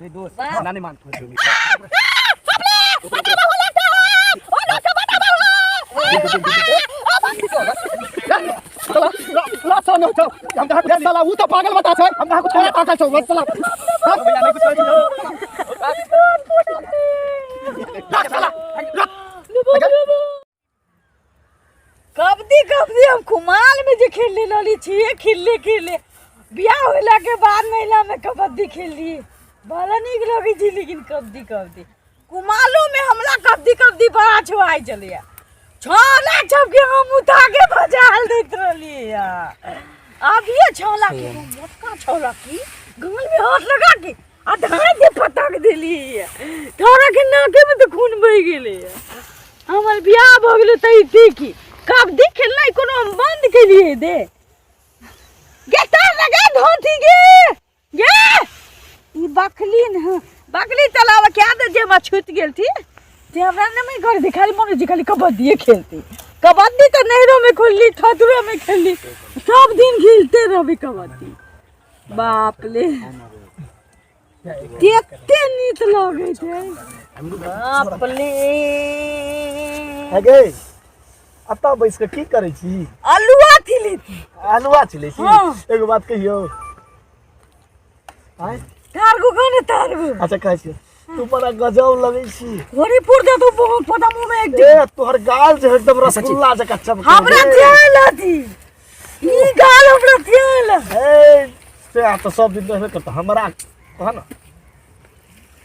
रे दोस्त वाह। ना नहीं मानतो। हम कहाँ कुछ साला ऊ तो पागल बता छै, हम कहाँ कुछ करे पागल छौ बस साला। भैया नहीं कुछ करै छी। रख साला रख। कबड्डी कबड्डी हम कुमाल में जे खेलने रहली छियै, खेलले खेलले बियाह होला के बाद महिला में कबड्डी खेलली, बड़ा नीक लगै छै। लेकिन कबड्डी कबड्डी कुमालो में हमरा कबड्डी कबड्डी बड़ा छुआइ छलैया। छौला सबके हम उठा के बजाल दैत रहलियै। अभिये छौला के मोटका छौला की गाल में हाथ लगा के आ धाय के पटक देलियै, थोड़ा के नाके में तऽ खून बहि गेलैया। हमर बियाह भऽ गेलै तऽ देखी कबड्डी खेलनाइ कोनो हम बंद केलियै दे गे तार लगा धोती गे गे ई बकली न बकली चलावे के आदत जे हमरा छूटि गेल थी जे हमरा नहि कर दी, खाली मन जी खाली कबड्डीए खेलती। कबड्डी तऽ नैहरो में खेलली, थथुरो में खेलली, सब दिन खेलते रहबी कबड्डी। बाप ले कते नीक लगै छै, बाप ले। हे गे, एतऽ बैस कऽ की करै छी? अल्लुआ छिलै छी। अल्लुआ छिलै छी? हाँ। एगो बात कहियौ? आँय? तारगो कह ने तारगो। अच्छा कहै छियौ, तू बड़ा गजब लगै छी। हरिपुर दे तू बहुत पता मुंह में एक ए तोहर गाल जे एकदम रसगुल्ला जकाँ चमकै। हमरा ध्यान अथी ई गाल हमरा ध्यान। ए से आ तऽ सब दिन रहबे करतौ, हमरा कह न।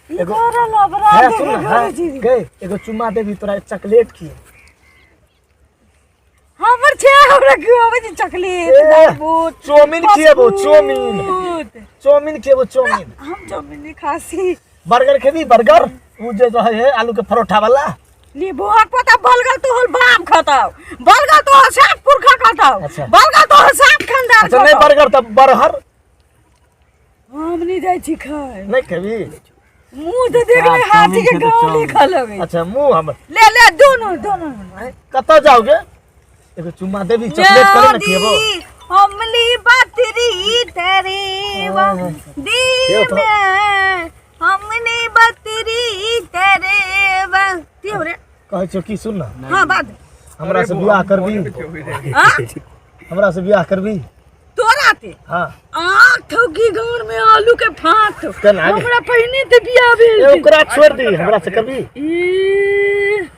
ई करल अपराध हे सुन न, करै हाँ, छी। गे एगो चुम्मा देबी तोरा चॉकलेट खिए। हमर छै हमरा खुआबै छै चॉकलेट ए, दालबूट चाउमीन खिएबो, चाउमीन। बसकुट। चाउमीन खिएबो चाउमीन। हम चाउमीन नहीं खासी। बर्गर खेबी? बर्गर उ जे रहै है आलू के परोठा वाला। ली बुआ पता बलगल तो होल बाप खताओ, बलगल तो होल सात पुरखा खताओ। अच्छा। बलगल तो होल सात खानदान। अच्छा नहीं खताओ। बर्गर तऽ बरहर। हम नहीं जाइ छी खाय। नहीं खेबी? मुंह तो देख ले हाथी के गांव लिखा लगे। अच्छा मुंह हमर ले ले दोनों दोनों। कतऽ जाओगे? एगो चुम्मा देबी चॉकलेट करे न खिएबो। हमली बतरी तेरे दी में हमने बतरी तेरे की हो रे? कहै छियौ की सुन न। हाँ बात। हमरा से बियाह करबी? हाँ? हमरा से बियाह करबी? तोरा ते? हाँ। आँख ठोकी गाँव में आलू के फाँक। केना गे? हमरा पहिने ते बियाह भेल ए, छै। ओकरा छोड़ दी, हमरा से करबी? ई,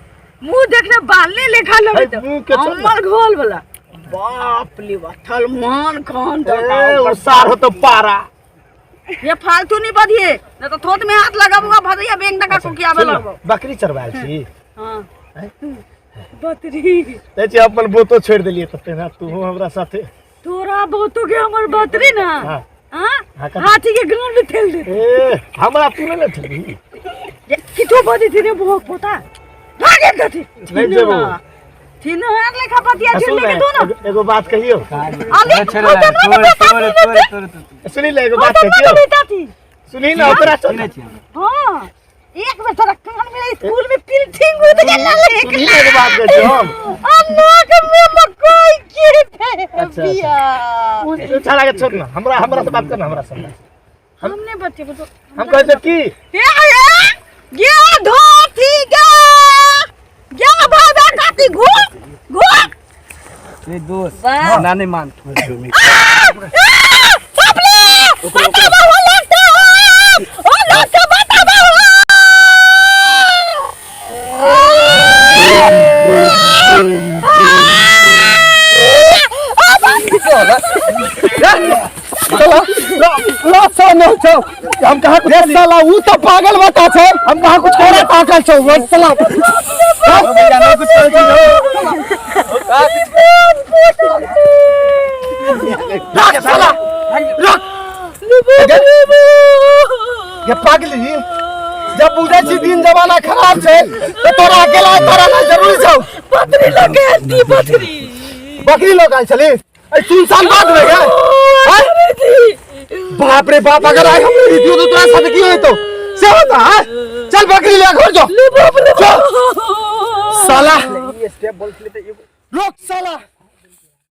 मुंह देखने बाले लेखा है, लगैत। मुंह के छोड़। हमर घोल वाला बाप ले बा सलमान खान। ए ओ सार हो तो पारा। ये फालतू नहीं बधिए न तो थोत में हाथ लगाबूगा भदैया बैंक टका को किया सुन न, लगबो। बकरी चरवायल छी? हां बकरी। कहै छी अपन बोतो छोड़ देलियै तऽ तेना तू हमरा साथे। तोरा बहुतो के हमर बकरी ना। हाँ। हां हाँ, कथी? हाथी के गांव में ठेल दे। ए हमरा तू नहीं ने ठेलबी। किछो बजै थी रे बुहक पोता भागे कथी नहीं जेबो। छिनहार लेखा पतिया आ, छीन सुन लेके ने, दो ना। एगो बात कहियो? अरे छोड़ छोड़ छोड़ छोड़ छोड़। सुनी ले एगो हाँ बात तो कहियो? बेटा थी। सुनी ना ओकरा छोड़। हाँ एक बार तोरा कान में स्कूल में पिलथिंग उठ गेल ना ले। सुनी ना एगो बात कहै छियौ हम। अन्ना के मुंह में कोई के थे। अच्छा। बिया उ छाड़ा के छोड़ ना, हमरा हमरा से बात कर ना हमरा से। हमने बच्चे को तो हम कहै छियै की ए ए गे धोती गे गे भादा काती घू घू। रे दोस्त वाह। ना नहीं मानतो। सबले बताबो हो लगता हो ओ लोग से बताबो हो। हम कहाँ कुछ साला ऊ तो पागल बता छै, हम कहाँ कुछ तोरा पागल छौ बस साला। भैया नहीं कुछ करै छी। रख साला रख। ये पागली जब बुझै छी दिन जमाना खराब छै तऽ तोरा अकेला तोरा ना जरूरी छौ। बकरी लगे दी बकरी बकरी लोग आयल छली ऐ सुनसान बात में गे? आँय? बाप रे बाप, अगर आइ हम नहीं दियो तो तोरा साथे की होइतो से बता। आँय? चल बकरी ले घर जो, चल साला। स्टेप बोल खेले तऽ एगो रोक साला।